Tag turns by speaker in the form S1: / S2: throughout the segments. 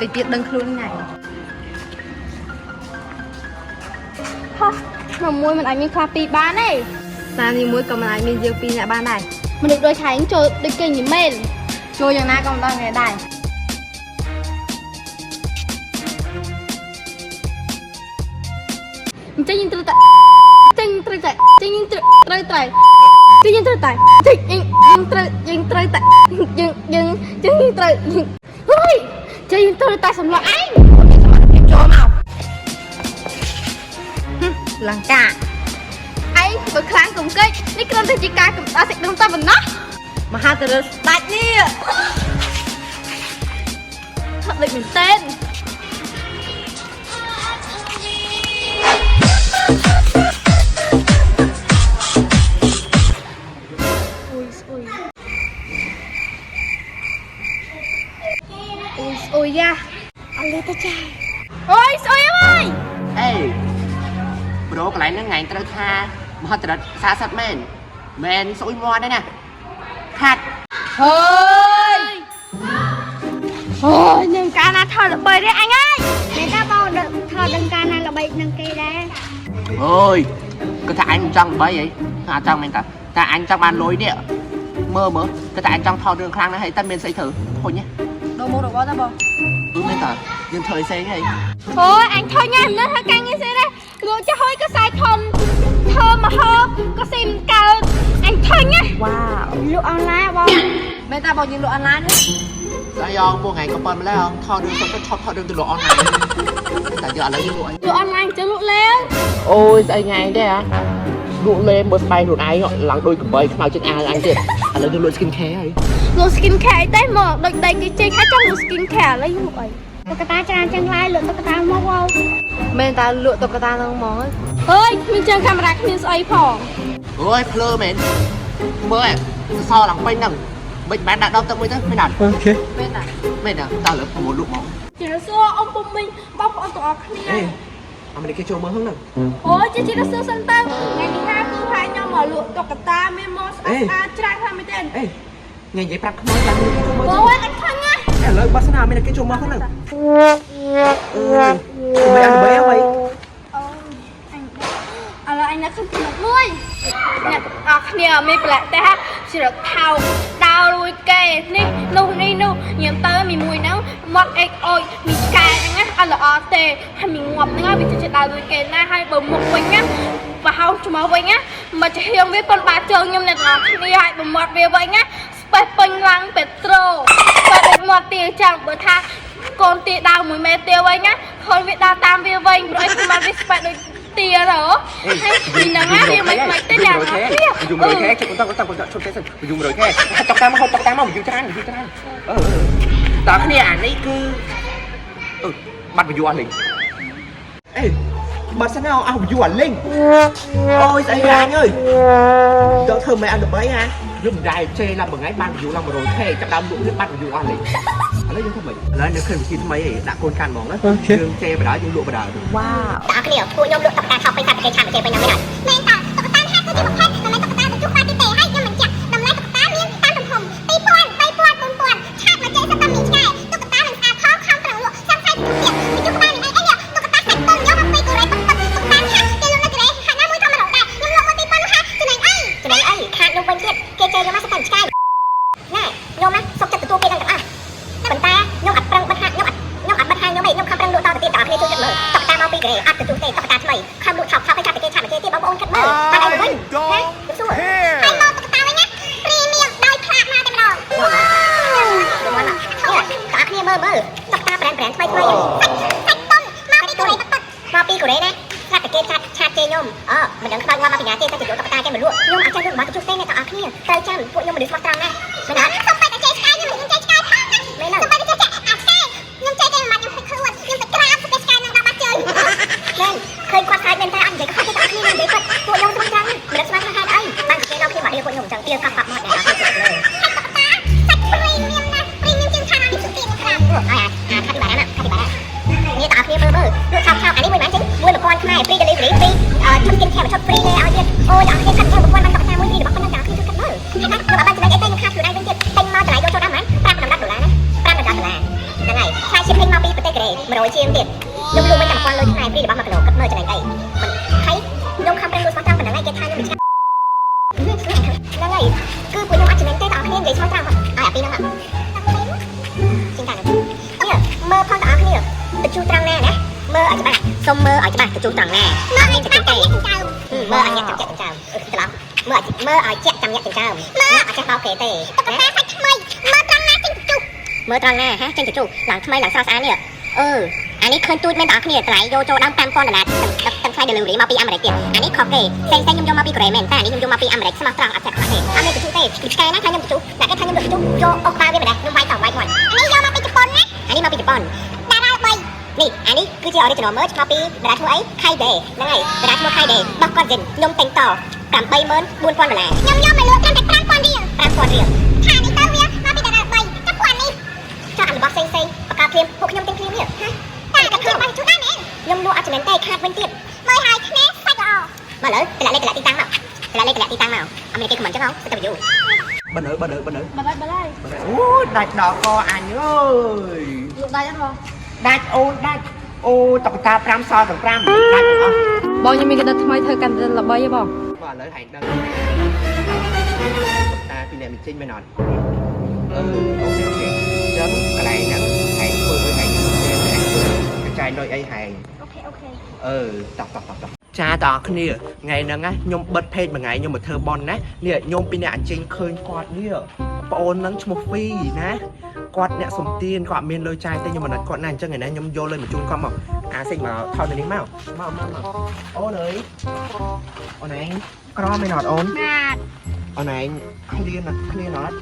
S1: តិចទៀតដឹងខ្លួនថ្ងៃ
S2: ហោះក្នុងមួយមិនអាចមានខ្លះពីរបានទេ
S1: សានេះមួយក៏មិនអាចមានយើងពីរអ្នកបានដែរ
S2: មនុស្សដូចឆែងចូលដូចគេញីមែន
S1: ចូលយ៉ាងណាក៏មិនដល់ថ្ងៃដែរ
S2: អញ្ចឹងយើងត្រូវតែចឹងត្រូវតែចឹងយើងត្រូវត្រូវតែចឹងយើងត្រូវតែចឹងយើងត្រូវយើងត្រូវតែយើងយើងចឹងយើងត្រូវហុយចឹងយើងត្រូវតែសម្លក់ឯង
S1: មានសមត្ថភាពចូលមកលង្កា
S2: ឯងបើខ្លាំងកុំកិច្ចនេះគ្រាន់តែជាការកំដៅសាច់ដុំតែប៉ុណ្ណោះ
S1: មហាទរស្ដាច់នេះ
S2: ថត់ដូចមែនទែនអ៊ុយស្អុយអ៊ុយស្អុយយ៉ា
S3: អត់លឺទៅចា
S2: អូយស្អុយអើយ
S4: អេប្រូកន្លែងហ្នឹងថ្ងៃត្រូវថាមហិទ្ធិឫទ្ធិ40មែនមែនស្អុយមាត់ទេណាខាត់
S2: ហើយអូយនឹងកាលណាថតល្បីទេអញអើយ
S3: មែនតើបងដឹងថតដឹងការណាល្បីនឹងគេដែរ
S4: អូយគាត់ថាអញមិនចង់ល្បីអីថាអត់ចង់មែនតាតែអញចង់បានលុយនេះមើលមើលគាត់ថាអញចង់ថតរឿងខ្លាំងណាស់ហើយតែមានស្អីធ្វើធុញហ៎
S1: ដូរមុខរបរតាបង
S4: អឺមែនតាយើងធ្វើអីផ្សេងហី
S2: អូយអញថយញ៉ាំមិនដឹងធ្វើការងារស្អីដែរលក់ចាស់ហើយក៏សាយធំធ្វើមហូបក៏ស៊ីមិនកើតអញថយញ៉ាំ
S1: វ៉ាវ
S3: លក់អនឡាញបង
S1: មែនតាបងយើងលក់អនឡាញទេ
S4: ស្អីអងពួកថ្ងៃក៏ប៉ុនម្ល៉េះអងថតរឿងសុទ្ធទៅឆប់ថតរឿងទៅលក់អនឡាញតែយកឥឡូវយើងលក់អី
S2: លក់អនឡាញចឹងលក់លេវ
S4: អូយស្អីថ្ងៃទេអាលក់លេមើលស្បែកខ្លួនឯងឡើងដូចកបីខ្មៅចិត្តអាវអញទៀតឥឡូវយើងលក់ skin care ហើយ
S2: លក់ skin care អីទេមកដូចដីគេចេញហើយចង់លក់ skin care ឥឡូវលក់អី
S3: តុក្កតាច្រើនចឹងឡើយលក់តុក្កតាមកបង
S1: មែនតាលក់តុក្កតាហ្នឹងហ្មង
S2: អើយគ្មានជើងកាមេរ៉ាគ្មានស្អីផង
S4: អូយភ្លើមែនមើលសរសរឡើងពេញហ្នឹងមិនបានដាក់ដបទឹកមួយទៅមែនអត់
S1: មែនតា
S4: មែនតើឥឡូវប្រមូលលក់មក
S2: ជំរាបសួរអ៊ំពុំមីងបងប្អូនទាំងអស់គ្នា
S4: អេអាមេរិកគេចូលមើលហ្នឹង
S2: អូយជាជំរាបសួរសិនទៅថ្ងៃនេះហាគឺហើយខ្ញុំមកលក់តុក្កតាមានមកស្អាតស្អាតច្រើនខ្លាំងមែនទេ
S4: អេថ្ងៃនិយាយប្រាប់ខ្មោចឡើងគេចូលមើល
S2: អូយអត់ខឹងណា
S4: ឥឡូវបាត់ស្នាមានគេចូលមើលហ្នឹងអើយមិនអត់បីអ្វី
S2: អូយអញឥឡូវអញនៅក្នុងចំណុចមួយអ្នកអរគ្នាមានប្រឡាក់ទេហាជ្រឹកថោកដើររួយគេនេះនោះនេះនោះញ៉ាំទៅមីមួយហ្នឹងមាត់អេកអុយមីឆ្កែហ្នឹងណាអត់ល្អទេហើយមីងាប់ហ្នឹងវាចេះដើររួយគេណាហើយបើមុខវិញណាប្រហោងច្មោះវិញណាមកចំហៀងវាប៉ុនបាជើងខ្ញុំអ្នកទាំងអស់គ្នាហើយបើមាត់វាវិញណាស្បេះពេញឡើងពេត្រូបើដូចមាត់ទាចឹងបើថាកូនទាដើរមួយមេទាវិញណាឃើញវាដើរតាមវាវិញព្រោះអីគឺមាត់វាស្បេះដូចទាទៅហើយពីហ្នឹងណាវាមិនមិនទេអ្នកទាំងអស់គ្នា
S4: យូ100ខែជិះបន្តបន្តបន្តឈប់ទេសិនយូ100ខែតុកតាមមកតុកតាមមកយូច្រើនយូច្រើនអឺតើគ្នាអានេះគឺអឺបាត់វយូអស់លេងអេបាត់ស្នាអស់វយូអស់លេងអូយស្អីអញអើយដល់ធ្វើមិនអត់ល្បីហាយើងមិនដែរជេរឡើងមួយថ្ងៃបាន view ឡើង 100k ចាប់ដើមលក់នេះបាត់ view អស់លេងឥឡូវយើងធ្វើម៉េចឥឡូវនៅឃើញវិធីថ្មីឯងដាក់កូនកាន់ហ្មងណាយើងជេរបដាយើងលក់បដា
S1: វ៉ាវ
S5: តើគ្នាពួកខ្ញុំលក់តុក្កតាថោកពេញសាច់គេឆាំគេពេញហ្នឹងមែនអត់មែនតើតុក្កតាហាក់គឺជាប្រភេទមិនមែនតុក្កតាទៅជួបបាទីទេហើយខ្ញុំមិនចាក់តម្លៃតុក្កតាមានតាមទំហំ2000 3000 4000ឆាតមកចេះសិតតែមានឆ្កែតុក្កតាមិនស្អាតផងខំប្រឹងលក់សំសាយទៅទៀតទៅជួបក្បាលនេះអីអីនេះតុក្កតាសាច់ទុនយកមកពីកូរ៉េតុកតុកតុក្កតាហាក់គេលក់នៅកូរ៉េហាក់ណាមួយក៏100ដែរខ្ញុំលក់មក2000នោះហាក់ចំណេញអីចំណេញអីខាតនោះវិញទៀតគេជេរយកមកសិតតែឆ្កែណែខ្ញុំណាសុខចិត្តទទួលគេទាំងអស់ប៉ុន្តែខ្ញុំអត់ប្រឹងបិទហាក់ខ្ញុំអត់ខ្ញុំអត់បិទហាងខ្ញុំទេខ្ញុំខំប្រឹងលក់តទៅទៀតតើគ្នាជួយគិតមើលតុក្កតាមកពីកូរ៉េអត់ទទួលទេតុក្កតាថ្មីខំលក់ថោកថោកឲ្យឆាប់តែគេឆាប់តែគេទៀតបងប្អូនគិតមើលអត់អីវិញណាខ្ញុំសួរហើយមកតុក្កតាវិញណាព្រីមៀមដោយផ្លាកមកតែម្ដងតើគ្នាមើលមើលតុក្កតាប្រែនប្រែនថ្មីថ្មីសាច់តុនមកពីកូរ៉េតុកតុកមកពីកូរ៉េណាស្រាប់តែគេឆាត់ឆាតជេរខ្ញុំអឺមិនដឹងខ្មោចងាប់មកពីណាទេតែជាយកតុក្កតាគេមកលក់ខ្ញុំអត់ចេះលក់របស់ទៅជួសទេអ្នកទាំងអស់គ្នាត្រូវចាំពួកខ្ញុំមនុស្សស្មោះត្រង់ណាស់មែនអត់សូម្បីតែជេរឆ្កែខ្ញុំមិនជេរឆ្កែផងណាមែនសូម្បីតែជេរអាឆ្កែខ្ញុំជេរគេមួយម៉ាត់ខ្ញុំភ្លេចខ្លួនខ្ញុំទៅក្រាបស្ពះឆ្កែនឹងដល់បាត់ជើងមែនឃើញគាត់ខ្លាចមែនតែអត់និយាយគាត់ទេទាំងអស់គ្នានិយាយគាត់ពួកខ្ញុំស្មោះត្រង់មិនដឹងស្មានថាហេតុអីបានគេនាំគ្នាមករៀបពួកខ្ញុំអញ្ចឹងទៀលកប់បាក់មាត់អ្នកអត់ចេះលើហើយតុក្កតាសាច់ព្រីមៀមណាស់ព្រីមៀមជាងខាងនេះទៀតក្រាបហើយអាខាត់ទីបារ៉ាណាខាត់ទីបារ៉ានេះតើគ្នាមើលមើលលក់ឆាប់ឆាប់អានេះមួយម៉ានចេញមួយ1000ខ្មែរ free delivery free ឈុត skin care មួយឈុត free លេឲ្យទៀតអូយដល់គ្នាកាត់ចឹង1000បានតុក្កតាមួយ free របស់ប៉ុណ្ណឹងតើគ្នាជួយគិតមើលហើយណាខ្ញុំអត់បានចំណេញអីទេខ្ញុំខាតខ្លួនឯងវិញទៀតទិញមកតម្លៃយកចូលដល់ប៉ុន្មាន5ដុល្លារណា5ដុល្លារហ្នឹងហើយថ្លៃ shipping មកពី ថាខ្ញុំមិនឆ្ងាយហ្នឹងហើយគឺពួកខ្ញុំអត់ចំណេញទេតើគ្នានិយាយស្មោះត្រង់ឲ្យអាពីហ្នឹងជាងតានេះមើលផងតើគ្នាទៅជួត្រង់ណាណាមើលឲ្យច្បាស់សុំមើលឲ្យច្បាស់ទៅជួត្រង់ណាមើលឲ្យច្បាស់ទេមើលឲ្យញាក់ចាំចាក់ចិញ្ចើមច្រឡំមើលមើលឲ្យជាក់ចាំញាក់ចិញ្ចើមមើលអត់ចេះបោកគេទេ
S3: តុក្កតាសាច់ថ្មីមើលត្រង់ណាចេញជុះ
S5: មើលត្រង់ណាហ៎ចេញជជុះឡើងថ្មីឡើងស្រស់ស្អាតនេះអឺអានេះឃើញទូចមែនតើគ្នាតម្លៃយកចូលដើម5000ដុល្លារទាំងថ្លៃ delivery មកពីអាមេរិកទៀតអានេះខុសគេផ្សេងផ្សេងខ្ញុំយកមកពីកូរ៉េមែនតែអានេះខ្ញុំយកមកពីអាមេរិកស្មោះត្រង់អត់ចាក់ខ្វះទេអត់មានជជុះទេពីឆ្កែណាថាខ្ញុំជជុះតែគេថាខ្ញុំយកជជុះយកអុកបាវាម្ដេះខ្ញុំវាយតវាយមាត់
S3: អានេះយកមកពីជប៉ុនណា
S5: អានេះមកពីជប៉ុន
S3: តារាល្បី
S5: នេះអានេះគឺជា original merch មកពីតារាឈ្មោះអី Kaide ហ្នឹងហើយតារាឈ្មោះ Kaide បោះគាត់សិនខ្ញុំទិញត84000ដុល្លារ
S3: ខ្ញុំយកមកលក់ត្រឹមតែ5000រៀល
S5: 5000រៀល
S3: ថានេះទៅវាមកពីតារាល្បីចុះពួកអានេះ
S5: ចុះអារបស់ផ្សេងផ្សេងបកាភ្លាមពួកខ្ញុំទិញភ្លាមនេះហ៎
S3: តែតែខ្ញុំបានជុះដែរមែន
S5: ខ្ញុំលក់អត់ចំណេញទេខាតវិញទៀត
S3: មើលហើយគ្នាសាច់ល្អ
S5: មកលើតម្លាក់លេខតម្លាក់ទីតាំងមកតម្លាក់លេខតម្លាក់ទីតាំងមកអត់មានគេខមមិនចឹងហ៎សិតតែ view
S4: បិណ្ឌអើយបិណ្ឌអើយបិណ្ឌអើយ
S1: បាត់ហើយបាត់ហើយ
S4: អូដាច់ដល់កអញអើយ
S1: លក់ដាច់អត់បង
S4: ដាច់អូនដាច់អូតុក្កតា5សល់ទាំង5ដាច់ទាំងអស់
S1: បងខ្ញុំមានកណ្ដឹងថ្មីធ្វើកាន់តែល្បីហ៎បង
S4: បាទឥឡូវហែងដឹងតុក្កតាពីអ្នកមានចេញមែនអត់អឺ OK OK អញ្ចឹងកន្លែងហ្នឹងហែងធ្វើឲ្យហែងធ្វើកចាយលុយអីហែង
S3: OK OK
S4: អឺតោះតោះតោះតោះចាតោះគ្នាថ្ងៃហ្នឹងណាខ្ញុំបិទ page មួយថ្ងៃខ្ញុំមកធ្វើបន់ណានេះខ្ញុំពីអ្នកអញ្ជើញឃើញគាត់នេះប្អូនហ្នឹងឈ្មោះហ្វីណាគាត់អ្នកសំទៀនគាត់មានលុយចាយទេខ្ញុំមិនដឹងគាត់ណាអញ្ចឹងថ្ងៃនេះខ្ញុំយកលុយមកជូនគាត់មកអាសិចមកថតទៅនេះមកមកមកមកអូនអើយអូនឯងក្រមែនអត់អូន
S3: បាទ
S4: អូនឯងឃ្លានអត់ឃ្លានអត់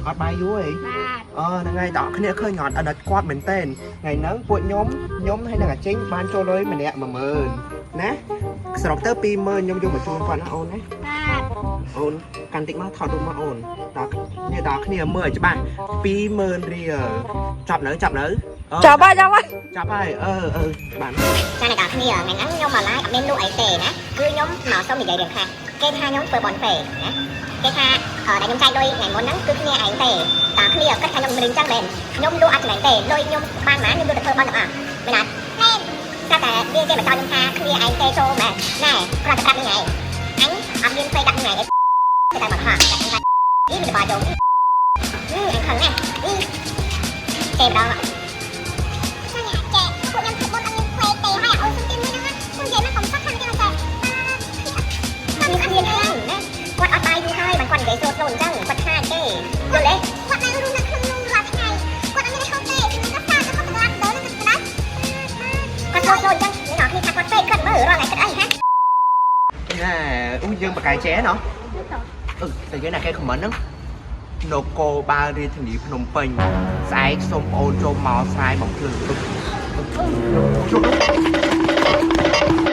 S3: បាទ
S4: អត់បាយយូរអី
S3: បាទ
S4: អឺហ្នឹងហើយតោះគ្នាឃើញអត់អត់គាត់មែនតើថ្ងៃហ្នឹងពួកខ្ញុំខ្ញុំហើយនឹងអាចេញបានចូលលុយម្នាក់10000ណាសរុបទៅ20000ខ្ញុំយកមកជូនគាត់ណាអូនណា
S3: បាទ
S4: អូនកាន់តិចមកថតរូបមកអូនតោះនេះតោះគ្នាមើលឲ្យច្បាស់20000រៀលចាប់នៅចាប់នៅអឺ
S1: ចាប់ហើយចាប់ហើយ
S4: ចាប់ហើយអឺអឺបាន
S5: ចាអ្នកនរគ្នាថ្ងៃហ្នឹងខ្ញុំមក live អត់មានលក់អីទេណាគឺខ្ញុំមកសុំនិយាយរឿងខ្លះគេថាខ្ញុំធ្វើបនពេណាគេថាដែលខ្ញុំចាយលុយថ្ងៃមុនហ្នឹងគឺគ្នាឯងទេតើគ្នាគិតថាខ្ញុំមិនចឹងមែនខ្ញុំលក់អត់ចំណេញទេលុយខ្ញុំបានប៉ុន្មានខ្ញុំយកទៅធ្វើបនទាំងអស់មែនអត់មែនតែតែវាគេមកចោទខ្ញុំថាគ្នាឯងទេចូលមែនណែគ្រាន់តែប្រាប់នេះឯងអញអត់មានពេដាក់ថ្ងៃអីទៅតែមកខកតែនេះមានបាយកអឺអញខឹងណាស់នេះចេម្ដង
S3: ចាញ៉ាចេពួកខ្ញុំធ្វើបុណ្យអត់មានខ្វេទេហើយអូនសុំទីមួយហ្នឹងខ្ញុំនិយាយមកកំសត់ខាងគេមកចេ
S5: មានគ្នាខ្លាំងណាគាត់អត់បាយយូរហើយបានគាត់និយាយស្រួលស្រួលអញ្ចឹងគាត់ខាតទេយល់ទេ
S3: គាត់នៅរស់នៅក្នុងនោះរាល់ថ្ងៃគាត់អត់មានហូបទេគឺគាត់សាគាត់ទៅឡាប់ដល់នឹងគាត់
S5: គាត់ស្រួលស្រួលអញ្ចឹងអ្នកនរគ្នាថាគាត់ពេកគាត់មើលរាល់ថ្ងៃគិតអីហ៎
S4: ណែអូយើងបកកាយចែណោះអឺតែគេណាគេខមមិនហ្នឹងនគរបាលរាជធានីភ្នំពេញស្អែកសូមប្អូនចូលមកស្រាយបំភ្លឺជុំ